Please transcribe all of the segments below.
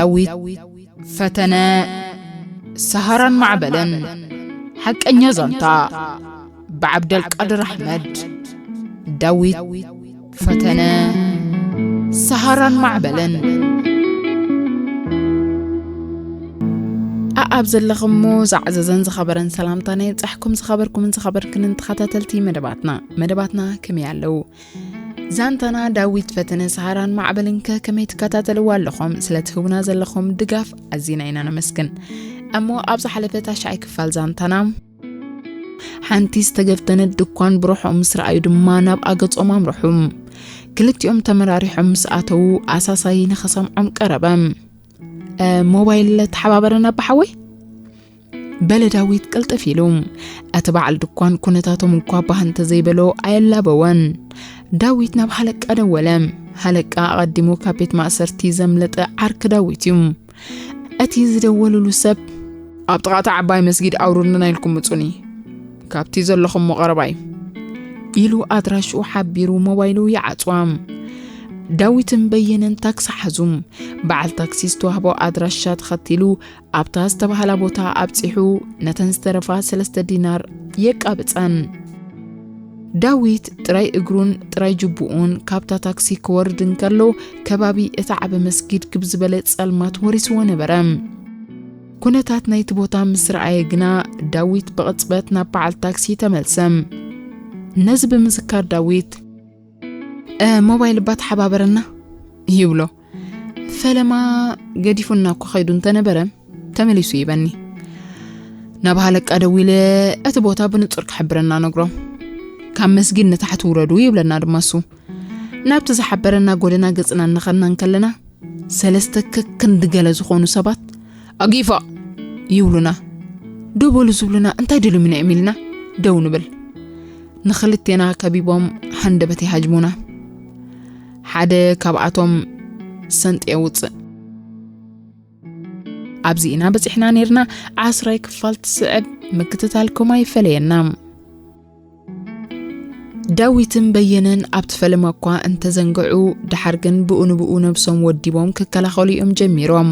ዳዊት ፈተነ፣ ሰሃራን ማዕበልን። ሓቀኛ ዛንታ፣ ብዓብደልቃድር ኣሕመድ። ዳዊት ፈተነ፣ ሰሃራን ማዕበልን። ኣኣብ ዘለኹሞ ዝዓዘዘን ዝኸበረን ሰላምታ ናይ ብጻሕኩም ዝኸበርኩምን ዝኸበርክንን ተኸታተልቲ መደባትና። መደባትና ከመይ ኣለዉ? ዛንታና ዳዊት ፈተነ፣ ሰሃራን ማዕበልን ከ ከመይ ትከታተልዋ ኣለኹም? ስለ ትህቡና ዘለኹም ድጋፍ ኣዚና ኢና ነመስግን። እሞ ኣብ ዝሓለፈ ታሽዓይ ክፋል ዛንታና፣ ሓንቲ ዝተገፍተነት ድኳን ብርሖም ምስ ረኣዩ ድማ ናብ ኣገጾም ኣምርሑ። ክልቲኦም ተመራሪሖም ምስ ኣተዉ፣ ኣሳሳይ ንኸሰምዖም ቀረበ። "እ፣ ሞባይል ተሓባበረና ኣባሓወይ?" በለ ዳዊት ቅልጥፍ ኢሉ። እቲ በዓል ድኳን ኩነታቶም እኳ ባህ እንተዘይበሎ ኣየላበወን። ዳዊት ናብ ሃለቃ ደወለ። ሃለቃ ኣቐዲሙ ካብ ቤት ማእሰርቲ ዘምለጠ ዓርኪ ዳዊት እዩ። እቲ ዝደወሉሉ ሰብ፣ "ኣብ ጥቓ እታ ዓባይ መስጊድ ኣውርዱና ኢልኩም ምጹኒ፣ ካብቲ ዘለኹሞ ቀረባ እዩ" ኢሉ ኣድራሽኡ ሓቢሩ ሞባይሉ ይዓጽዋ። ዳዊትን በየነን ታክሲ ሓዙ። በዓል ታክሲ ዝተዋህቦ ኣድራሻ ተኸቲሉ ኣብታ ዝተባህላ ቦታ ኣብጺሑ ነተን ዝተረፋ ሰለስተ ዲናር የቃብጸን። ዳዊት ጥራይ እግሩን ጥራይ ጅቡኡን ካብታ ታክሲ ክወርድ እንከሎ፣ ከባቢ እቲ ዓቢ መስጊድ ግብ ዝበለ ጸልማት ወሪስዎ ነበረ። ኩነታት ናይቲ ቦታ ምስ ረኣየ ግና፣ ዳዊት ብቕጽበት ናብ በዓል ታክሲ ተመልሰ። ነዚ ብምዝካር ዳዊት፣ "እ፣ ሞባይል እባ ተሓባበረና" ይብሎ። ፈለማ ገዲፉና እኮ ኸይዱ እንተነበረ፣ ተመሊሱ ይበኒ። ናብ ሃለቃ ደዊለ እቲ ቦታ ብንጹር ክሕብረና ነግሮ። "ካብ መስጊድ ንታሕቲ ውረዱ" ይብለና ድማ እሱ። ናብቲ ዝሓበረና ጎደና ገጽና እናኸድና እንከለና፣ ሰለስተ ከክንዲ ገለ ዝኾኑ ሰባት "ኣጊፋ" ይብሉና። "ደው በሉ" ዝብሉና እንታይ ደልዮም እዮም ኢልና ደው ንብል። ንኽልቴና ከቢቦም ሃንደበት ይሃጅሙና። ሓደ ካብኣቶም ሰንጢ የውጽእ። ኣብዚ ኢና በጺሕና ኔርና። ዓስራይ ክፋል ትስዕብ፣ ምክትታልኩም ኣይፈለየና። ዳዊትን በየነን ኣብቲ ፈለማ እኳ እንተዘንግዑ፣ ደሓር ግን ብኡ ንብኡ ነብሶም ወዲቦም ክከላኸሉ እዮም ጀሚሮም።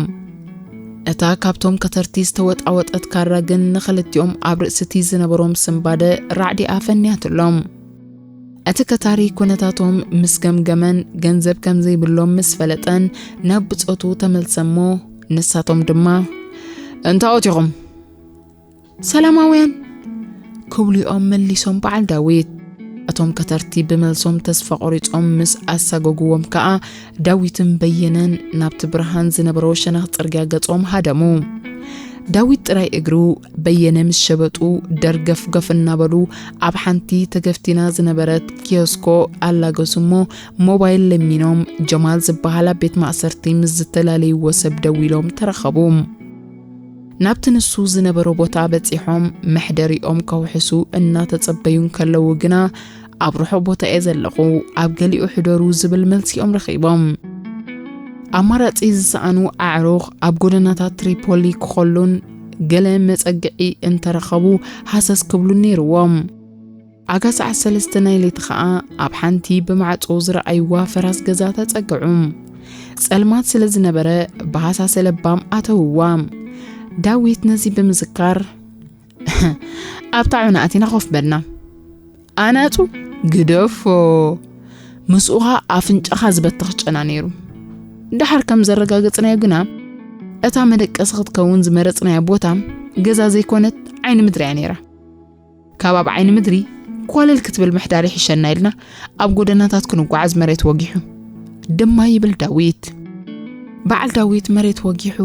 እታ ካብቶም ከተርቲ ዝተወጣወጠት ካራ ግን ንኽልቲኦም ኣብ ርእሲ እቲ ዝነበሮም ስንባደ ራዕዲ ኣፈንያትሎም። እቲ ከታሪ ኩነታቶም ምስ ገምገመን ገንዘብ ከም ዘይብሎም ምስ ፈለጠን ናብ ብጾቱ ተመልሰ እሞ፣ ንሳቶም ድማ፣ "እንታዎት ኢኹም?" "ሰላማውያን" ክብሉኦም መሊሶም በዓል ዳዊት። እቶም ከተርቲ ብመልሶም ተስፋ ቆሪጾም ምስ ኣሳገጉዎም ከኣ፣ ዳዊትን በየነን ናብቲ ብርሃን ዝነበሮ ሸነኽ ጽርግያ ገጾም ሃደሙ። ዳዊት ጥራይ እግሩ፣ በየነ ምስ ሸበጡ ደርገፍገፍ እናበሉ ኣብ ሓንቲ ተገፍቲና ዝነበረት ኪዮስኮ ኣላገሱ እሞ፣ ሞባይል ለሚኖም ጀማል ዝበሃል ኣብ ቤት ማእሰርቲ ምስ ዝተላለይዎ ሰብ ደዊሎም ተራኸቡ። ናብቲ ንሱ ዝነበሮ ቦታ በጺሖም መሕደሪኦም ከውሕሱ እናተጸበዩ እንከለዉ ግና፣ "ኣብ ርሑቕ ቦታ እየ ዘለኹ፣ ኣብ ገሊኡ ሕደሩ" ዝብል መልሲኦም ረኺቦም። ኣማራጺ ዝሰኣኑ ኣዕሩኽ ኣብ ጎደናታት ትሪፖሊ ክኸሉን ገለ መጸግዒ እንተረኸቡ ሃሰስ ክብሉን ነይርዎም። ኣጋ ሰዓት ሰለስተ ናይ ለይቲ ኸኣ ኣብ ሓንቲ ብማዕጾ ዝረኣይዋ ፈራስ ገዛ ተጸግዑ። ጸልማት ስለ ዝነበረ ብሃሳሰ ለባም ኣተውዋ። ዳዊት ነዚ ብምዝካር፣ "ኣብታ ዑና ኣቲና ኮፍ በልና። ኣናጹ ግደፎ፣ ምስኡኻ ኣፍንጫኻ ዝበትኽ ጨና ነይሩ። ደሓር ከም ዘረጋገጽናዮ ግና፣ እታ መደቀሲ ክትከውን ዝመረጽናያ ቦታ ገዛ ዘይኮነት ዓይኒ ምድሪ እያ ነይራ። ካብ ኣብ ዓይኒ ምድሪ ኮለል ክትብል ምሕዳር ይሕሸና" ኢልና ኣብ ጎደናታት ክንጓዓዝ መሬት ወጊሑ ድማ ይብል ዳዊት። በዓል ዳዊት መሬት ወጊሑ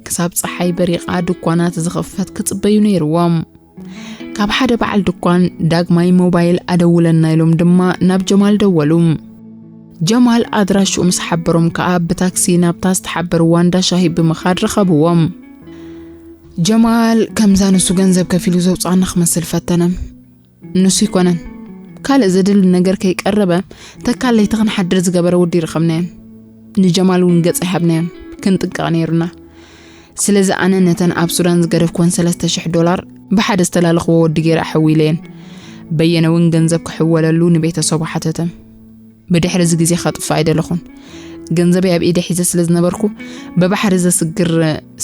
ክሳብ ጸሓይ በሪቓ ድኳናት ዝኸፈት ክጽበዩ ነይርዎም። ካብ ሓደ በዓል ድኳን ዳግማይ ሞባይል ኣደውለና ኢሎም ድማ ናብ ጀማል ደወሉ። ጀማል ኣድራሽኡ ምስ ሓበሮም ከኣ ብታክሲ ናብታ ዝተሓበርዋ እንዳ ሻሂ ብምኻድ ረኸብዎም። ጀማል ከምዛ ንሱ ገንዘብ ከፊሉ ዘውጽኣና ክመስል ፈተነ። ንሱ ይኮነን፣ ካልእ ዘድሊ ነገር ከይቀረበ፣ ተካል ለይቲ ክንሓድር ዝገበረ ወዲ ይረኸብናዮን። ንጀማል እውን ገጽ ኣይሃብናዮን፣ ክንጥንቀቕ ነይሩና። ስለዚ ኣነ ነተን ኣብ ሱዳን ዝገደፍኩወን ሰለስተ ሽሕ ዶላር ብሓደ ዝተላለኽዎ ወዲ ገይረ ኣሕዊለየን። በየነ እውን ገንዘብ ክሕወለሉ ንቤተሰቡ ሓተተ። ብድሕሪ እዚ ግዜ ከጥፍእ ኣይደለኹን። ገንዘበይ ኣብ ኢደ ሒዘ ስለ ዝነበርኩ፣ ብባሕሪ ዘስግር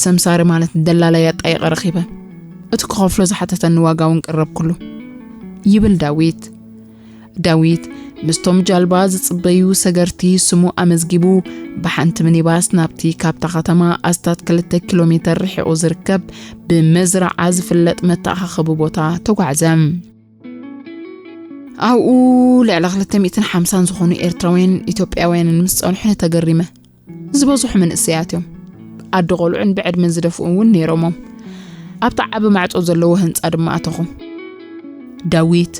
ሰምሳሪ ማለት ደላላይ ኣጣይቐ ረኺበ። እቲ ክኸፍሎ ዝሓተተኒ ዋጋ እውን ቀረብኩሉ። ይብል ዳዊት። ዳዊት ምስቶም ጃልባ ዝጽበዩ ሰገርቲ ስሙ ኣመዝጊቡ፣ ብሓንቲ ሚኒባስ ናብቲ ካብታ ከተማ ኣስታት ክልተ ኪሎ ሜተር ርሒቑ ዝርከብ ብመዝረዓ ዝፍለጥ መተኣኻኸቢ ቦታ ተጓዕዘ። ኣብኡ ልዕሊ ክልተ ሚእትን ሓምሳን ዝኾኑ ኤርትራውያን ኢትዮጵያውያንን ምስ ጸንሑ ተገሪመ። ዝበዝሑ መንእሰያት እዮም። ኣደ ቆልዑን ብዕድመ ዝደፍኡ እውን ነይሮሞም። ኣብቲ ዓቢ ማዕጾ ዘለዎ ህንጻ ድማ ኣተኹ። ዳዊት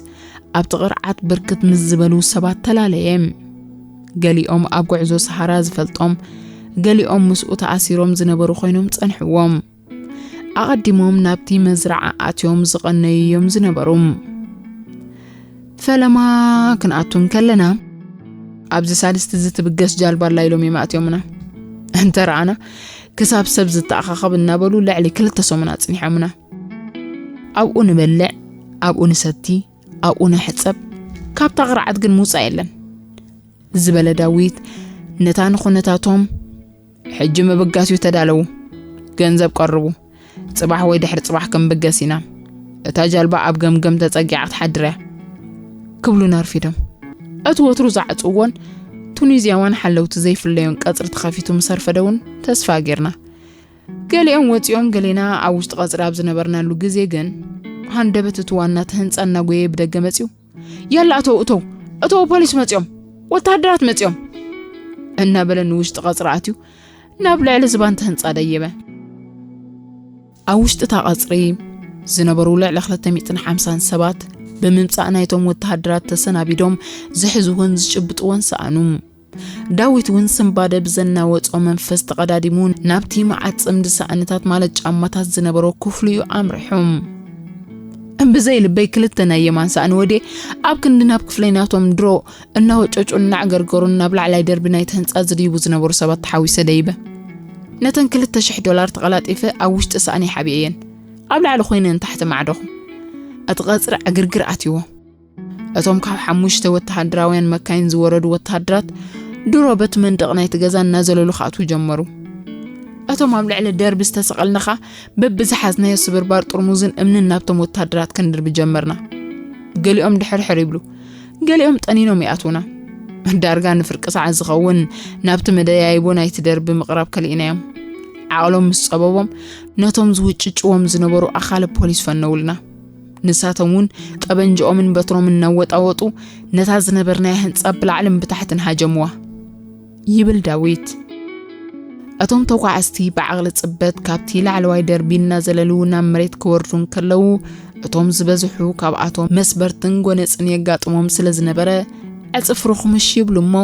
ኣብቲ ቅርዓት ብርክት ምስ ዝበሉ ሰባት ተላለየ። ገሊኦም ኣብ ጉዕዞ ሰሃራ ዝፈልጦም፣ ገሊኦም ምስኡ ተኣሲሮም ዝነበሩ ኮይኖም ጸንሕዎም። ኣቐዲሞም ናብቲ መዝረዓ ኣትዮም ዝቐነዩ እዮም ዝነበሩ። ፈለማ ክንኣቱ እንከለና፣ ኣብዚ ሳልስቲ ዝትብገስ ጃልባ ኣላ ኢሎም እዮም ኣትዮምና። እንተ ረኣና፣ ክሳብ ሰብ ዝተኣኻኸብ እናበሉ ልዕሊ ክልተ ሰሙን ኣጽኒሖምና። ኣብኡ ንበልዕ፣ ኣብኡ ንሰቲ፣ ኣብኡ ንሕጸብ፣ ካብታ ቅርዓት ግን ምውጻእ የለን ዝበለ ዳዊት፣ ነታ ንኹነታቶም፣ ሕጂ ምብጋስ እዩ፣ ተዳለዉ፣ ገንዘብ ቀርቡ፣ ጽባሕ ወይ ድሕሪ ጽባሕ ክንብገስ ኢና፣ እታ ጃልባ ኣብ ገምገም ተጸጊዓ ክትሓድር እያ ክብሉና ኣርፊዶም። እቲ ወትሩ ዝዓጽውዎን ቱኒዝያውያን ሓለውቲ ዘይፍለዮን ቀጽሪ ተኸፊቱ ምስ ኣርፈደ እውን ተስፋ ጌርና። ገሊኦም ወጺኦም፣ ገሌና ኣብ ውሽጢ ቀጽሪ ኣብ ዝነበርናሉ ግዜ ግን፣ ሃንደበት እቲ ዋና እቲ ህንጻ እናጎየ ብደገ መጺኡ፣ "ያላ እተው፣ እተው፣ እተው፣ ፖሊስ መጺኦም፣ ወተሃደራት መጺኦም!" እናበለ ንውሽጢ ቀጽሪ ኣትዩ ናብ ልዕሊ ዝባንቲ ህንጻ ደየበ። ኣብ ውሽጢ እታ ቀጽሪ ዝነበሩ ልዕሊ ክልተ ሚእትን ሓምሳን ሰባት ብምምጻእ ናይቶም ወተሃደራት ተሰናቢዶም ዝሕዝዎን ዝጭብጥዎን ሰኣኑ። ዳዊት እውን ስንባደ ብዘናወጾ መንፈስ ተቐዳዲሙ ናብቲ መዓት ጽምዲ ሳእንታት ማለት ጫማታት ዝነበሮ ክፍሉ እዩ ኣምሪሑ። ብዘይ ልበይ ክልተ ናይ የማን ሳእኒ ወድየ ኣብ ክንዲ ናብ ክፍለይ ናቶም ድሮ እናወጨጩን እናዕገርገሩን ናብ ላዕላይ ደርቢ ናይቲ ህንጻ ዝድይቡ ዝነበሩ ሰባት ተሓዊሰ ደይበ። ነተን ክልተ ሽሕ ዶላር ተቐላጢፈ ኣብ ውሽጢ ሳእኒ ሓቢኤየን። ኣብ ላዕሊ ኮይነ ንታሕቲ ማዕደኹ። እቲ ቀጽሪ ዕግርግር ኣትይዎ። እቶም ካብ ሓሙሽተ ወተሃደራውያን መካይን ዝወረዱ ወተሃደራት ድሮ በቲ መንደቕ ናይቲ ገዛ እናዘለሉ ክኣትዉ ጀመሩ። እቶም ኣብ ልዕሊ ደርቢ ዝተሰቐልና ኸኣ በብዝሓዝናዮ ስብርባር ጥርሙዝን እምንን ናብቶም ወተሃደራት ክንድርቢ ጀመርና። ገሊኦም ድሕር ሕር ይብሉ፣ ገሊኦም ጠኒኖም ይኣትዉና። ዳርጋ ንፍርቂ ሰዓት ዝኸውን ናብቲ መደያይቦ ናይቲ ደርቢ ምቕራብ ከሊእናዮም። ዓቕሎም ምስ ጸበቦም ነቶም ዝውጭጭዎም ዝነበሩ ኣኻልብ ፖሊስ ፈነውልና። ንሳቶም እውን ጠበንጅኦምን በትሮምን እናወጣወጡ ነታ ዝነበርናያ ህንጻ ብላዕልን ብታሕትን ሃጀምዋ ይብል ዳዊት። እቶም ተጓዓዝቲ ብዓቕሊ ጽበት ካብቲ ላዕለዋይ ደርቢ እናዘለሉ ናብ መሬት ክወርዱ እንከለዉ፣ እቶም ዝበዝሑ ካብኣቶም መስበርትን ጎነጽን የጋጥሞም ስለ ዝነበረ፣ ዕጽፍ ርኹምሽ ይብሉ እሞ፣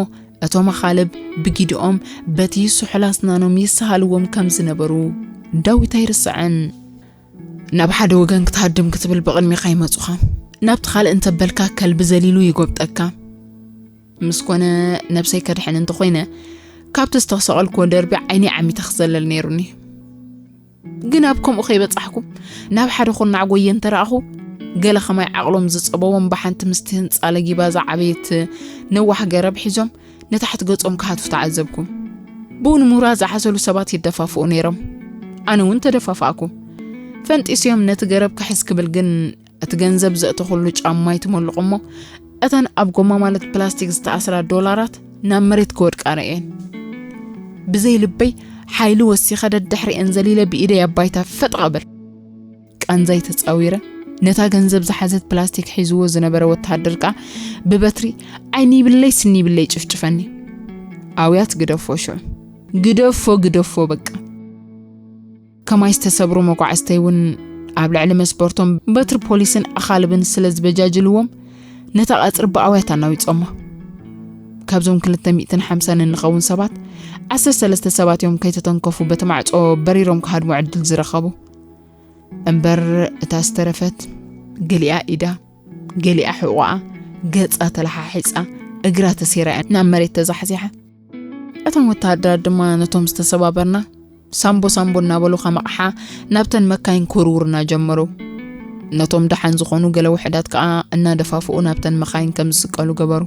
እቶም ኣኻልብ ብጊድኦም በቲ ስሑል ኣስናኖም ይሰሃልዎም ከም ዝነበሩ ዳዊት ኣይርስዕን። ናብ ሓደ ወገን ክትሃድም ክትብል ብቕድሚኻ ይመጹኻ። ናብቲ ካልእ እንተበልካ ከልቢ ዘሊሉ ይጎብጠካ። ምስ ኮነ ነብሰይ ከድሕን እንተኾይነ ካብቲ ዝተሰቐልክዎ ደርቢ ዓይነይ ዓሚተ ክዘለል ነይሩኒ። ግን ኣብ ከምኡ ከይበጻሕኩ ናብ ሓደ ኩርናዕ ጎየ እንተረኣኹ ገለ ከማይ ዓቕሎም ዝጸበቦም ብሓንቲ ምስቲ ህንጻ ለጊባ ዝዓበየት ነዋሕ ገረብ ሒዞም ንታሕቲ ገጾም ክሃትፉ ተዓዘብኩ። ብኡ ንምውራድ ዝሓሰሉ ሰባት ይደፋፍኡ ነይሮም። ኣነ እውን ተደፋፋእኩ። ፈንጢስዮም ነቲ ገረብ ክሕዝ ክብል ግን እቲ ገንዘብ ዘእተኹሉ ጫማ ይትመልቑ እሞ እተን ኣብ ጎማ ማለት ፕላስቲክ ዝተኣስራ ዶላራት ናብ መሬት ክወድቃ ርእየን። ብዘይ ልበይ ሓይሊ ወሲኸ ደድሕሪኤን ዘሊለ ብኢደይ ኣብ ባይታ ፈጥ ክብል። ቃንዛይ ተጻዊረ ነታ ገንዘብ ዝሓዘት ፕላስቲክ ሒዝዎ ዝነበረ ወተሃደር ከኣ ብበትሪ ዓይኒ ይብለይ ስኒ ይብለይ ጭፍጭፈኒ። ኣውያት ግደፎ ሽዑ። ግደፎ፣ ግደፎ በቃ። ከማይ ዝተሰብሩ መጓዕዝተይ እውን ኣብ ልዕሊ መስበርቶም በትሪ ፖሊስን ኣኻልብን ስለ ዝበጃጅልዎም ነታ ቀጽሪ ብኣውያት ኣናዊጾማ። ካብዞም ክልተ ሚእትን ሓምሳን እንኸውን ሰባት ዓሰርተ ሰለስተ ሰባት እዮም ከይተተንከፉ በቲ ማዕጾ በሪሮም ክሃድሙ ዕድል ዝረኸቡ። እምበር እታ ዝተረፈት ገሊኣ ኢዳ፣ ገሊኣ ሕቖኣ፣ ገጻ ተለሓሒጻ፣ እግራ ተሴራ እያ ናብ መሬት ተዛሕዚሓ። እቶም ወተሃደራት ድማ ነቶም ዝተሰባበርና ሳምቦ ሳምቦ እናበሉ ከም ኣቕሓ ናብተን መካይን ክውርውርና ጀመሩ። ነቶም ደሓን ዝኾኑ ገለ ውሑዳት ከኣ እናደፋፍኡ ናብተን መኻይን ከም ዝስቀሉ ገበሩ።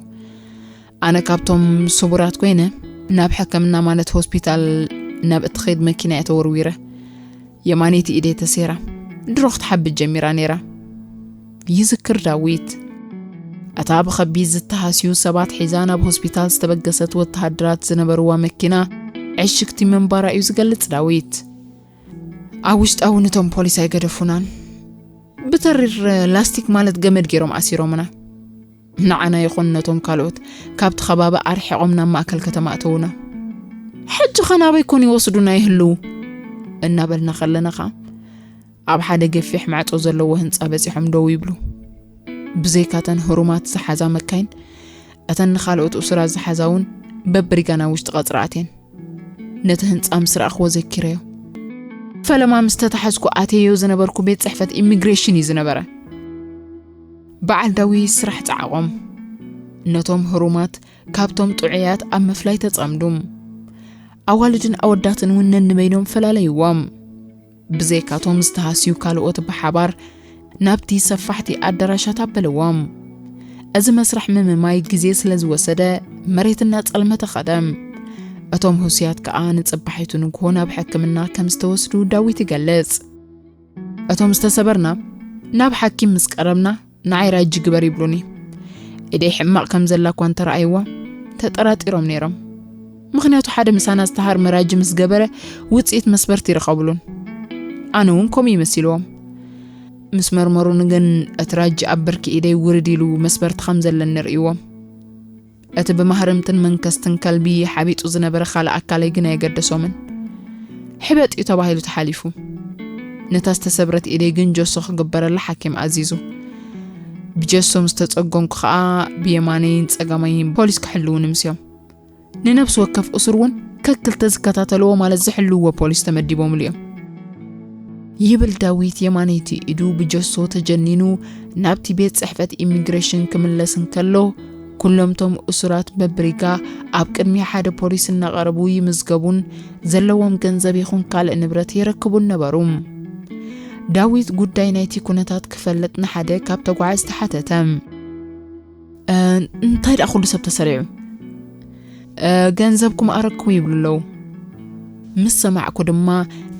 ኣነ ካብቶም ስቡራት ኮይነ ናብ ሕክምና ማለት ሆስፒታል ናብ እትኸይድ መኪና እየ ተወርዊረ። የማነይቲ ኢደይ ተሰይራ። ድሮ ክትሓብጥ ጀሚራ ነይራ። ይዝክር ዳዊት። እታ ብኸቢድ ዝተሃስዩ ሰባት ሒዛ ናብ ሆስፒታል ዝተበገሰት ወተሃደራት ዝነበርዋ መኪና ዕሽግቲ ምንባራ እዩ ዝገልጽ ዳዊት። ኣብ ውሽጣዊ ነቶም ፖሊስ ኣይገደፉናን። ብተሪር ላስቲክ ማለት ገመድ ገይሮም ኣሲሮምና። ንዓና ይኹን ነቶም ካልኦት ካብቲ ከባቢ ኣርሒቖም ናብ ማእከል ከተማ ኣተዉና። ሕጂ ኸ ናበይ ኮን ይወስዱና ይህልዉ? እናበልና ከለና ኸኣ ኣብ ሓደ ገፊሕ ማዕጾ ዘለዎ ህንጻ በጺሖም ደው ይብሉ። ብዘይካተን ህሩማት ዝሓዛ መካይን፣ እተን ንኻልኦት እሱራት ዝሓዛ እውን በብሪጋ ናብ ውሽጢ ቀጽሪ ኣትየን። ነቲ ህንጻ ምስ ረኣኽዎ ዘኪረዮ። ፈለማ ምስ ተታሓዝኩ ኣትየዮ ዝነበርኩ ቤት ጽሕፈት ኢሚግሬሽን እዩ ዝነበረ። በዓል ዳዊት ስራሕ ጸዓቖም። ነቶም ህሩማት ካብቶም ጥዑያት ኣብ ምፍላይ ተጸምዱ። ኣዋልድን ኣወዳትን እውን ነንበይኖም ፈላለይዎም። ብዘይካቶም ዝተሃስዩ ካልኦት ብሓባር ናብቲ ሰፋሕቲ ኣዳራሻት ኣበልዎም። እዚ መስርሕ ምምማይ ግዜ ስለ ዝወሰደ መሬት እናጸልመተ ኸደ። እቶም ህሱያት ከኣ ንጽባሒቱ ንግሆ ናብ ሕክምና ከም ዝተወስዱ ዳዊት ይገልጽ። እቶም ዝተሰበርና ናብ ሓኪም ምስ ቀረብና ንዓይ ራጂ ግበር ይብሉኒ። ኢደይ ሕማቕ ከም ዘላ እኳ እንተረኣይዋ ተጠራጢሮም ነይሮም። ምኽንያቱ ሓደ ምሳና ዝተሃርመ ራጂ ምስ ገበረ ውጽኢት መስበርቲ ይረኸብሉን። ኣነ እውን ከምኡ ይመሲልዎም። ምስ መርመሩኒ ግን እቲ ራጂ ኣብ ብርኪ ኢደይ ውርድ ኢሉ መስበርቲ ከም ዘለኒ ርእይዎም። እቲ ብማህርምትን መንከስትን ከልቢ ሓቢጡ ዝነበረ ካልእ ኣካለይ ግን ኣየገደሶምን። ሕበጥ እዩ ተባሂሉ ተሓሊፉ። ነታ ዝተሰብረት ኢደይ ግን ጀሶ ክግበረላ ሓኪም ኣዚዙ። ብጀሶ ምስ ተጸገንኩ ኸኣ ብየማነይን ጸጋማይን ፖሊስ ክሕልዉኒ ምስዮም። ንነፍሲ ወከፍ እሱር እውን ከክልተ ዝከታተልዎ ማለት ዝሕልውዎ ፖሊስ ተመዲቦምሉ እዮም። ይብል ዳዊት የማነይቲ ኢዱ ብጀሶ ተጀኒኑ ናብቲ ቤት ጽሕፈት ኢሚግሬሽን ክምለስ እንከሎ፣ ኩሎምቶም እሱራት በብሪጋ ኣብ ቅድሚ ሓደ ፖሊስ እናቐረቡ ይምዝገቡን ዘለዎም ገንዘብ ይኹን ካልእ ንብረት የረክቡን ነበሩ። ዳዊት ጉዳይ ናይቲ ኩነታት ክፈልጥ ንሓደ ካብ ተጓዓዝቲ ሓተተ። "እ፣ እንታይ ደኣ ኩሉ ሰብ ተሰሪዑ? እ፣ ገንዘብኩም ኣረክቡ" ይብሉ ኣለዉ። ምስ ሰማዕኩ ድማ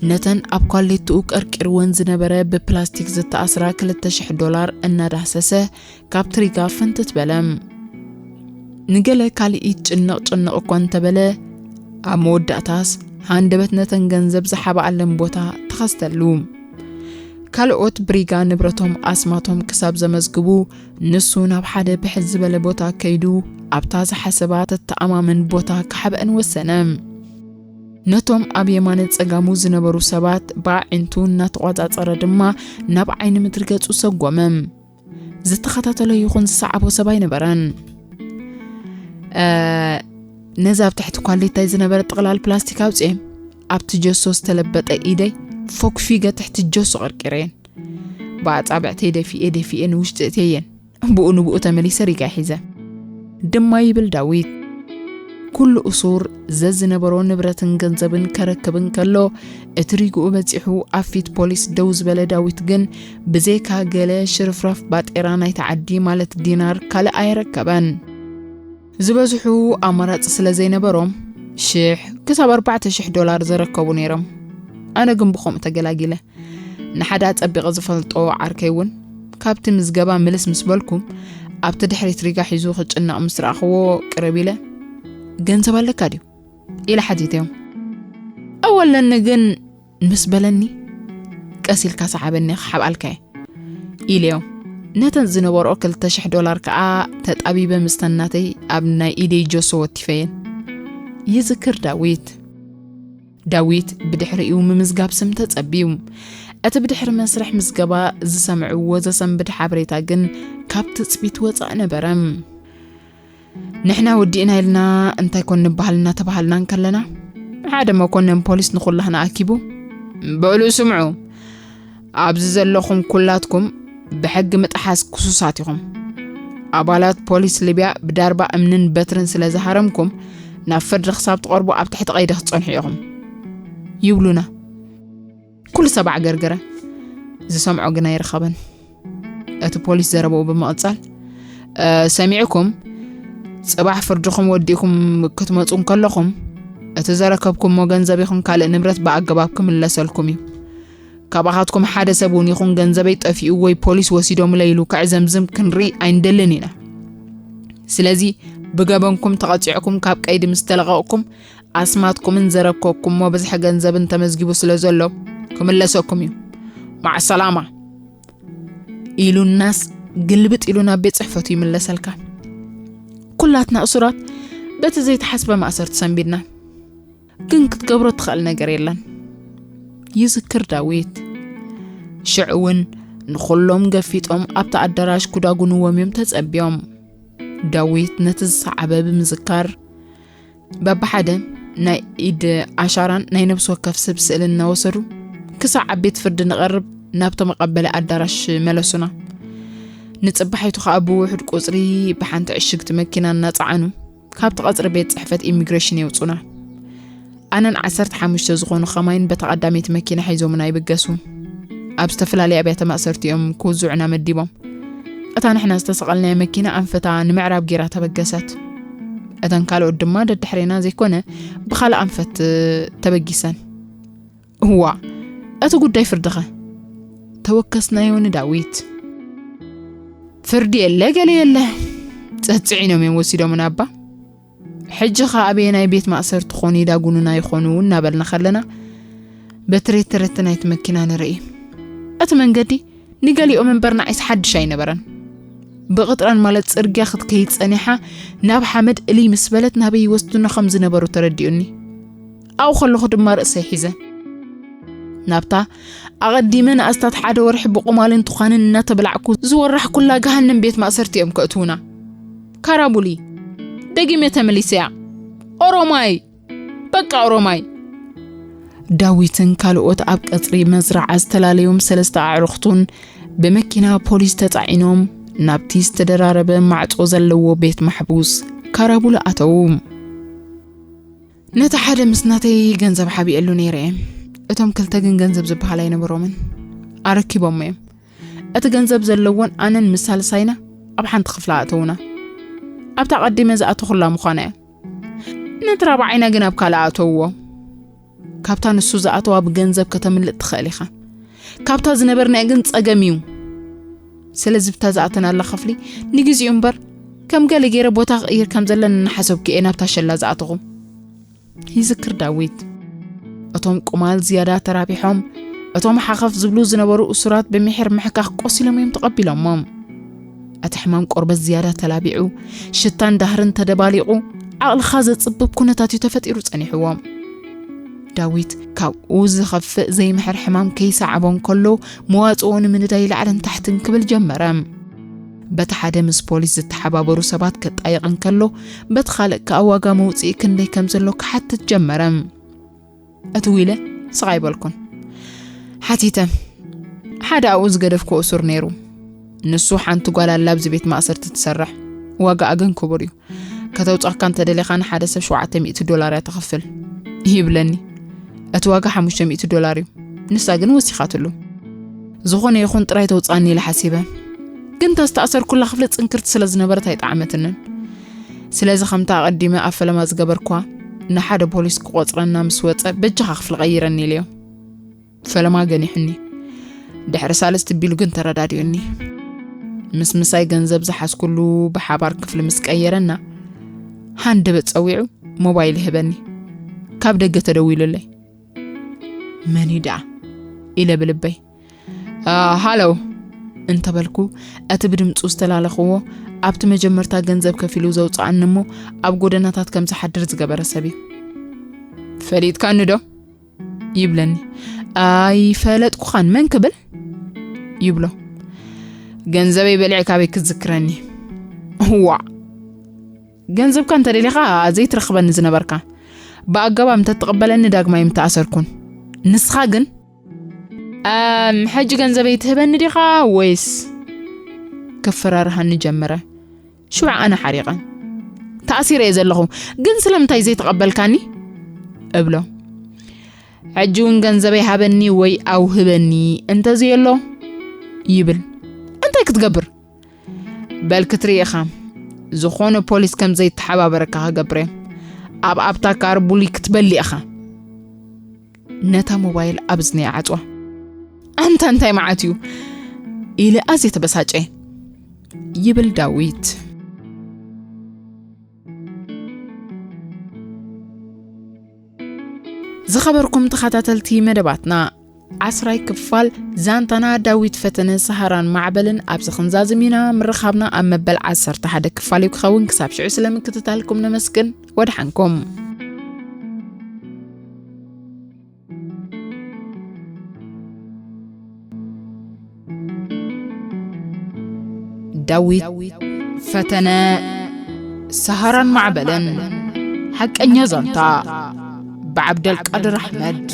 ነተን ኣብ ኳሌትኡ ቀርቂርወን ዝነበረ ብፕላስቲክ ዝተኣስራ ክልተ ሽሕ ዶላር እናዳህሰሰ ካብ ትሪጋ ፍንትት በለ። ንገለ ካልኢት ጭንቕ ጭንቕ እኳ እንተበለ፣ ኣብ መወዳእታስ ሃንደበት ነተን ገንዘብ ዝሓብኣለን ቦታ ተኸስተሉ። ካልኦት ብሪጋ ንብረቶም ኣስማቶም ክሳብ ዘመዝግቡ፣ ንሱ ናብ ሓደ ብሕት ዝበለ ቦታ ከይዱ ኣብታ ዝሓሰባ ተተኣማምን ቦታ ክሓብአን ወሰነ። ነቶም ኣብ የማነ ጸጋሙ ዝነበሩ ሰባት ብኣዒንቱ እናተቖጻጸረ ድማ ናብ ዓይኒ ምድሪ ገጹ ሰጎመ። ዝተኸታተሎ ይኹን ዝሰዓቦ ሰብ ኣይነበረን። እ፣ ነዚ ኣብ ትሕቲ ኳሌታይ ዝነበረ ጥቕላል ፕላስቲክ ኣውጽኤ ኣብቲ ጀሶ ዝተለበጠ ኢደይ ፎክፊገ ትሕቲ ጀሶ ቀርቂረየን። ብኣጻብዕተይ ደፊኤ ደፊኤ ንውሽጢ እትየን። ብኡ ንብኡ ተመሊሰ ሪጋ ሒዘ። ድማ ይብል ዳዊት። ኩሉ እሱር ዘዝነበሮ ንብረትን ገንዘብን ከረክብ እንከሎ፣ እቲ ሪግኡ በጺሑ ኣብ ፊት ፖሊስ ደው ዝበለ ዳዊት ግን፣ ብዘይካ ገለ ሽርፍራፍ ባጤራ ናይቲ ዓዲ ማለት ዲናር ካልእ ኣየረከበን። ዝበዝሑ ኣማራጺ ስለ ዘይነበሮም፣ ሽሕ ክሳብ ኣርባዕተ ሽሕ ዶላር ዘረከቡ ነይሮም። ኣነ ግን ብኸምኡ ተገላጊለ። ንሓደ ኣጸቢቐ ዝፈልጦ ዓርከይ እውን፣ ካብቲ ምዝገባ ምልስ ምስ በልኩ፣ ኣብቲ ድሕሪት ሪጋ ሒዙ ክጭነቕ ምስ ረኣኽዎ ቅርብ ኢለ፣ "ገንዘብ ኣለካ ድዩ?" ኢለ ሓቲተዮ። "እወ ኣለኒ ግን" ምስ በለኒ፣ "ቀስ ኢልካ ሰሓበኒ ክሓብኣልካ እየ" ኢለዮ። ነተን ዝነበርኦ ክልተ ሽሕ ዶላር ከኣ ተጣቢበ ምስተን ናተይ ኣብ ናይ ኢደይ ጀሶ ወቲፈየን። ይዝክር ዳዊት። ዳዊት ብድሕሪኡ ምምዝጋብ ስም ተጸብዩ። እቲ ብድሕሪ መስርሕ ምዝገባ ዝሰምዕዎ ዘሰንብድ ሓበሬታ ግን ካብ ትጽቢት ወጻእ ነበረ። ንሕና ወዲእና ኢልና እንታይ ኮን ንበሃል እናተባሃልና እንከለና፣ ሓደ መኮነን ፖሊስ ንኹላህና ኣኪቡ፣ "በሉ ስምዑ፣ ኣብዚ ዘለኹም ኩላትኩም ብሕጊ ምጥሓስ ክሱሳት ኢኹም። ኣባላት ፖሊስ ሊብያ ብዳርባ እምንን በትርን ስለ ዝሃረምኩም፣ ናብ ፍርዲ ክሳብ ትቐርቡ ኣብ ትሕቲ ቀይዲ ክትጸንሑ ኢኹም" ይብሉና። ኩሉ ሰብ ኣዕገርገረ። ዝሰምዖ ግን ኣይረኸበን። እቲ ፖሊስ ዘረባኡ ብምቕጻል፣ "እ፣ ሰሚዕኩም፣ ጽባሕ ፍርድኹም ወዲእኩም ክትመጹ እንከለኹም፣ እቲ ዘረከብኩሞ ገንዘብ ይኹን ካልእ ንብረት ብኣገባብ ክምለሰልኩም እዩ። ካባኻትኩም ሓደ ሰብ እውን ይኹን ገንዘበይ ጠፊኡ ወይ ፖሊስ ወሲዶምለ ኢሉ ክዕዘምዝም ክንርኢ ኣይንደልን ኢና። ስለዚ ብገበንኩም ተቐጺዕኩም ካብ ቀይዲ ምስ ተለቐቕኩም፣ ኣስማትኩምን ዘረከብኩሞ ብዝሒ ገንዘብን ተመዝጊቡ ስለ ዘሎ ክምለሰኩም እዩ። ማዕ ሰላማ። ኢሉናስ ግልብጥ ኢሉ ናብ ቤት ጽሕፈቱ ይምለሰልካ። ኩላትና እሱራት በቲ ዘይተሓስበ ማእሰርቲ ሰንቢድና። ግን ክትገብሮ ትኽእል ነገር የለን። ይዝክር ዳዊት። ሽዑ እውን ንኹሎም ገፊጦም ኣብቲ ኣዳራሽ ክዳጉንዎም እዮም ተጸቢዮም። ዳዊት ነቲ ዝሰዓበ ብምዝካር በብሓደ ናይ ኢድ ኣሻራን ናይ ነብሲ ወከፍ ሰብ ስእልን እናወሰዱ ክሳዕ ኣብ ቤት ፍርዲ ንቐርብ ናብቲ መቐበሊ ኣዳራሽ መለሱና። ንጽባሒቱ ኸኣ ብውሑድ ቁጽሪ ብሓንቲ ዕሽግቲ መኪና እናጸዓኑ ካብቲ ቀጽሪ ቤት ጽሕፈት ኢሚግሬሽን የውጹና። ኣነን ዓሰርተ ሓሙሽተ ዝኾኑ ኸማይን በታ ቀዳመይቲ መኪና ሒዞምና ይብገሱ። ኣብ ዝተፈላለየ ኣብያተ ማእሰርቲ እዮም ክውዝዑና መዲቦም። እታ ንሕና ዝተሰቐልናያ መኪና ኣንፈታ ንምዕራብ ጌራ ተበገሰት። እተን ካልኦት ድማ ደድሕሬና ዘይኮነ ብኻልእ ኣንፈት ተበጊሰን። እዋ፣ እቲ ጉዳይ ፍርድኸ? ተወከስናዮ ንዳዊት። ፍርዲ የለ ገለ የለ፣ ጸጽዒኖም እዮም ወሲዶምና እባ። ሕጂ ኸኣ ኣበየናይ ቤት ማእሰርቲ ኾኑ ይዳጉኑና ይኾኑ እናበልና ኸለና፣ በቲ ሬት ተረቲ ናይቲ መኪና ንርኢ። እቲ መንገዲ ንገሊኦም እምበር ንዓይስ ሓድሽ ኣይነበረን። ብቕጥራን ማለት ጽርግያ ክትከይድ ጸኒሓ ናብ ሓመድ እልይ ምስ በለት ናበይ ይወስዱና ከም ዝነበሩ ተረዲኡኒ። ኣብኡ ከለኹ ድማ ርእሰይ ሒዘ። ናብታ ኣቐዲመ ንኣስታት ሓደ ወርሒ ብቑማልን ትዃንን እናተበላዕኩ ዝወራሕኩላ ገሃነም ቤት ማእሰርቲ እዮም ከእትዉና። ካራቡሊ፣ ደጊመ ተመሊሰያ። ኦሮማይ! በቃ ኦሮማይ! ዳዊትን ካልኦት ኣብ ቀጽሪ መዝረዓ ዝተላለዮም ሰለስተ ኣዕሩኽቱን ብመኪና ፖሊስ ተጻዒኖም ናብቲ ዝተደራረበ ማዕጾ ዘለዎ ቤት ማሕቡስ ካራቡላ ኣተዉ። ነቲ ሓደ ምስ ናተይ ገንዘብ ሓቢኤሉ ነይረ እየ። እቶም ክልተ ግን ገንዘብ ዝበሃል ኣይነበሮምን። ኣረኪቦሞ እዮም። እቲ ገንዘብ ዘለዎን ኣነን ምስ ሳልሳይና ኣብ ሓንቲ ክፍሊ ኣእተዉና። ኣብታ ቀዲመ ዝኣተኹላ ምዃና እያ። ነቲ ራብዓይና ግን ኣብ ካልእ ኣእተውዎ። ካብታ ንሱ ዝኣተዋ ብገንዘብ ከተምልጥ ትኽእል ኢኻ። ካብታ ዝነበርናያ ግን ጸገም እዩ። ስለዚ ብታ ዝኣተናላ ክፍሊ ንግዜኡ እምበር ከም ገለ ገይረ ቦታ ክቕይር ከም ዘለኒ እናሓሰብኩ እየ ናብታ ሸላ ዝኣተኹ። ይዝክር ዳዊት። እቶም ቁማል ዝያዳ ተራቢሖም፣ እቶም ሓኸፍ ዝብሉ ዝነበሩ እሱራት ብምሒር ምሕካኽ ቆሲሎም እዮም ተቐቢሎሞም። እቲ ሕማም ቆርበት ዝያዳ ተላቢዑ፣ ሽታን ዳህርን ተደባሊቑ፣ ዓቕልኻ ዘጽብብ ኩነታት እዩ ተፈጢሩ ጸኒሕዎም። ዳዊት ካብኡ ዝኸፍእ ዘይምሕር ሕማም ከይሰዓቦ እንከሎ፣ መዋጽኦ ንምንዳይ ላዕልን ታሕትን ክብል ጀመረ። በቲ ሓደ ምስ ፖሊስ ዝተሓባበሩ ሰባት ከጣይቕ እንከሎ፣ በቲ ካልእ ከኣ ዋጋ መውጽኢ ክንደይ ከም ዘሎ ክሓትት ጀመረ። እቲ ዊለ ስቕ ኣይበልኩን። ሓቲተ፣ ሓደ ኣብኡ ዝገደፍኩ እሱር ነይሩ። ንሱ ሓንቲ ጓል ኣላ ኣብዚ ቤት ማእሰርቲ ትሰርሕ። ዋጋኣ ግን ክቡር እዩ። ከተውጻካ እንተደሊኻ ንሓደ ሰብ ሸውዓተ ሚእቲ ዶላር እያ ትኸፍል ይብለኒ። እቲ ዋጋ ሓሙሽተ ሚእቲ ዶላር እዩ። ንሳ ግን ወሲኻትሉ። ዝኾነ ይኹን ጥራይ ተውጻኒ ኢለ ሓሲበ። ግን እታ ዝተኣሰርኩላ ክፍሊ ጽንክርቲ ስለ ዝነበረት ኣይጠዓመትንን። ስለዚ ከምታ ኣቐዲመ ኣብ ፈለማ ዝገበርኳ ንሓደ ፖሊስ ክቆጽረና ምስ ወጸ በጃኻ ክፍሊ ቀይረኒ ኢለዮ። ፈለማ ገኒሑኒ። ድሕሪ ሳልስቲ ቢሉ ግን ተረዳዲኡኒ። ምስ ምሳይ ገንዘብ ዝሓዝኩሉ ብሓባር ክፍሊ ምስ ቀየረና ሃንደበት ጸዊዑ ሞባይል ይህበኒ። ካብ ደገ ተደዊሉለይ። መን እዩ ደኣ ኢለ ብልበይ። "አ፣ ሃሎ" እንተበልኩ፣ እቲ ብድምጹ ዝተላለኽዎ ኣብቲ መጀመርታ ገንዘብ ከፊሉ ዘውጽኣኒ እሞ ኣብ ጎደናታት ከም ዝሓድር ዝገበረ ሰብ እዩ። "ፈሊጥካኒ ዶ?" ይብለኒ። "ኣይፈለጥኩኻን፣ መን ክብል?" ይብሎ። "ገንዘበይ በሊዕካ ኣበይ ክትዝክረኒ?" "እዋእ! ገንዘብካ እንተደሊኻ ዘይትረኽበኒ ዝነበርካ፣ ብኣገባብ እንተትቕበለኒ ዳግማይ ምተኣሰርኩን። ንስኻ ግን፣ ኣም፣ ሕጂ ገንዘበይ ትህበኒ ዲኻ ወይስ?" ከፈራርሃኒ ጀመረ። ሽዑ ኣነ ሓሪቐ፣ "ተኣሲረ እየ ዘለኹ፣ ግን ስለምንታይ ዘይተቐበልካኒ?" እብሎ። "ሕጂ እውን ገንዘበይ ሃበኒ ወይ ኣውህበኒ እንተዘየሎ?" ይብል። "እንታይ ክትገብር?" "በል ክትርኢ ኢኻ። ዝኾነ ፖሊስ ከም ዘይተሓባበረካ ክገብር እየ። ኣብ ኣብታ ካር ቡሊ ክትበሊ ኢኻ። ነታ ሞባይል ኣብ እዝነይ ዓጽዋ። ኣንታ እንታይ መዓት እዩ? ኢለ ኣዝየ ተበሳጨ። ይብል ዳዊት። ዝኸበርኩም ተኸታተልቲ መደባትና፣ ዓስራይ ክፋል ዛንታና ዳዊት ፈተነ ሰሃራን ማዕበልን ኣብዚ ክንዛዝም ኢና። ምርኻብና ኣብ መበል ዓሰርተ ሓደ ክፋል እዩ ክኸውን። ክሳብ ሽዑ ስለምክትታልኩም ነመስግን። ወድሓንኩም። ዳዊት ፈተነ፣ ሰሃራን ማዕበልን፣ ሓቀኛ ዛንታ፣ ብዓብደልቃድር ኣሕመድ።